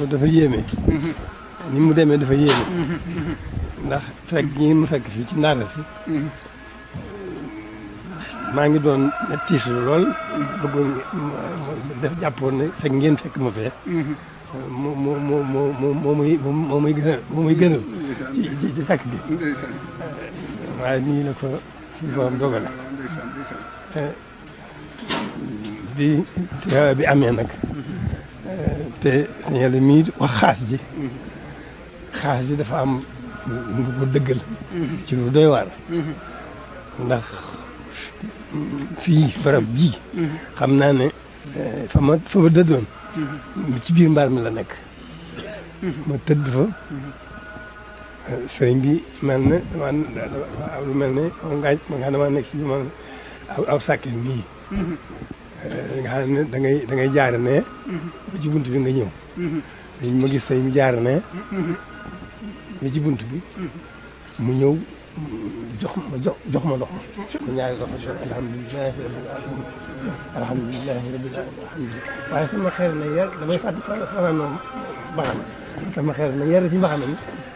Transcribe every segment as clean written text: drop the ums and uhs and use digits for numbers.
dafa yéeme. ni mu demee dafa yéeme. ndax fekk ñi mu fekk fii ci Ndaara si. maa ngi doon tiisu lool. bëggoon def jàppoon ne fekk ngeen fekk ma fee. moo muy gënal. ci fekk gi. waaye nii la ko suñu borom dogale. bi amee nag. te sëñ Yàlla mii wax xaas ji dafa am lu ko dëggal. ci lu doy waar. ndax fii barab bii. xam naa ne fa ma dëddoon. ci biir mbaar mi la nekk. ma tëdd fa. sëriñ bi mel ne lu mel ne ma nga dama nekk ci aw sàkket nii. nga xam ne da ngay jaare ne ba ci bunt bi nga ñëw. sëriñ ma gis sëriñ bi jaare ne ba ci bunt bi mu ñëw jox ma ndox ma ko ñaari loxo alhamdulilahi rabbil alamin alhamdulilahi rabbil alamin waaye sama xel ne yar damay fàtte fanaanoo mbaxana sama xel ne yar ci mbaxana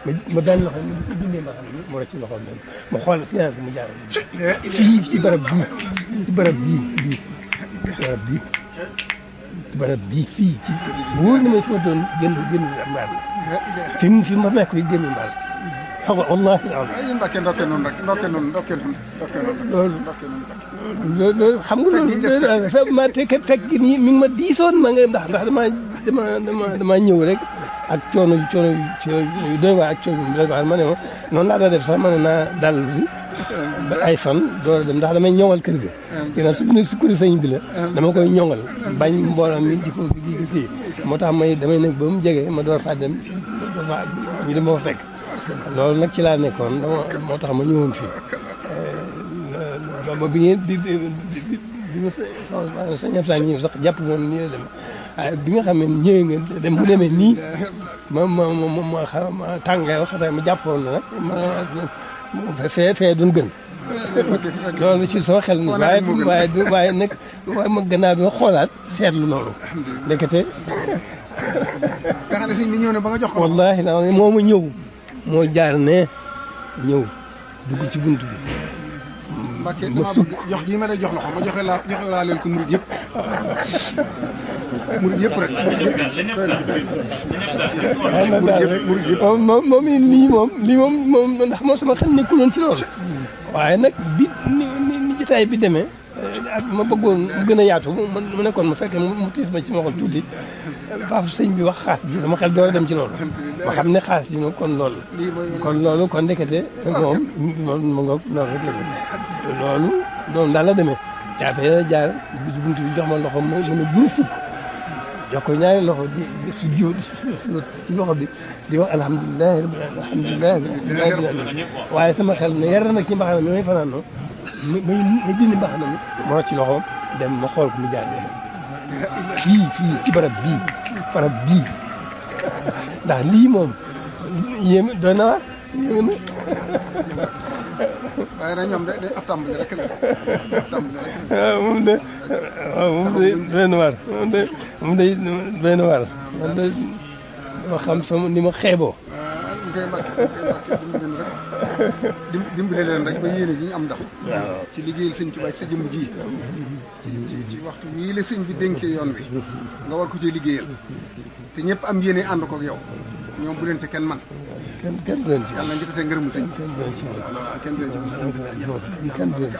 mi ma daan loxo mi di ko bindee mbaxana mi mu rek ci loxo bi ma xool fi ko mu jaar fii ci barab bii fii ci wóor na ma fi ma doon génn mbaar fi ma nekk yi génn mbaar wallahi ay Mbàkke ndokke noonu rek ndokke noonu loolu xam nga loolu ma te fekk nii mi ngi ma diisoon ma nga ndax dama ñëw rek ak coono yu doy waar ak coono yu doy waar ma ne ma noonu laa daa def sax ma ne naa dal bi ay fan door a dem ndax damay ñoŋal kër ga. ginnaaw su kër sëñ bi la. dama koy ñoŋal bañ mbooloo mi di ko kii moo tax damay nekk ba mu jege ma door faa dem ñu dem ba fa fekk. loolu nag ci laa nekkoon moo tax ma ñëwoon fii ba bi ma sëñ Absa ñëw sax jàpp moom nii la demee waaye bi nga xam ne ñëwee nga dem bu demee nii ma tàngaay waxtaan ma jàppoon na nag fee doon gën. loolu ci soo xel ni waaye nag ma gannaaw bi ma xoolaat seetlu loolu. ndekete. nga xam ne sëñ bi ñëw na ba nga jox ko. wallaahi moo ma ñëw. moo jaar ne ñëw dugg ci bunt bi. Mbàkke dama bëgg jox gii ma lay jox loxo ma joxe laa leen ko murid yëpp. murid yëpp rek. murid yëpp moom lii moom ndax moom sama xel nekkuloon ci loolu. waaye nag bi ni jotaay bi demee. ma bëggoon mu gën a yaatu mu nekkoon ma fekkee mu tiis ma ci ma xol tuuti faafu sëñ bi wax xaas ji sama xel door a dem ci loolu ma xam ne xaas ji moom kon loolu kon ndekete moom ma ngoog noonu rek la loolu daal la demee jaafee la jaar bi buntu bi jox ma loxo mën a gën a fukk jox ko ñaari loxo di su jóot ci loxo bi di wax alhamdulilah waaye sama xel ne yar nag ci mbaxana mi may fanaan noonu ma dindi mbaxana mi ma rocc ci loxoom dem ma xool ko mu jaar fii ci barab bii ndax lii moom yéeme doy na waar yéeme na. waaye nag ñoom day ab tàmbali rek la waaw moom de doy na waar moom de doy na waar man de dama xam sama ni ma xeeboo. dimbale leen rek ba yéene ji ñu am ndax. ci liggéeyal sëñ Tuubaa sa jëmm ji. ci waxtu wii la sëñ bi dénkee yoon wi. nga war ko ci liggéeyal. te ñëpp am yéene ànd ko ak yow. ñoom bu leen ci kenn man. kenn du leen ci. yàlla nga gisee ngërëmul sëñ. kenn du leen ci kenn du leen ci kenn du leen ci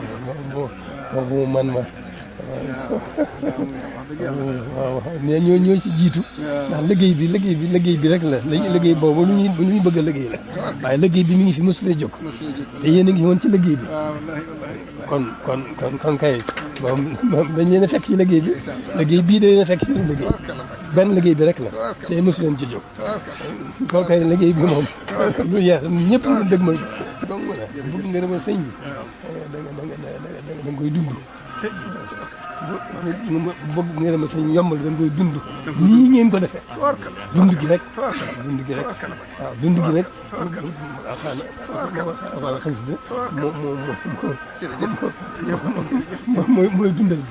moom man ma. waaw ñoo ci jiitu. ndax liggéey bi rek la liggéey boobu lu ñuy bëgg a liggéey la. waaye liggéey bi mi ngi fi mosulee jóg. te yéen a ngi woon ci liggéey bi. kon kay moom dañ leen a fekk ci liggéey bi. liggéey bii dañ leen a fekk ci liggéey benn liggéey bi rek la te mosu leen ci jóg. kon kay liggéey bi moom lu yees ñëpp lu dëgg ma donc bëgg nga demal sëñ bi da nga koy dund. bëgg nga demal sëñ yombal da nga koy dund. nii ngeen ko defee. dund gi rek. waaw dund gi rek. waaw xasida mooy dundal bi.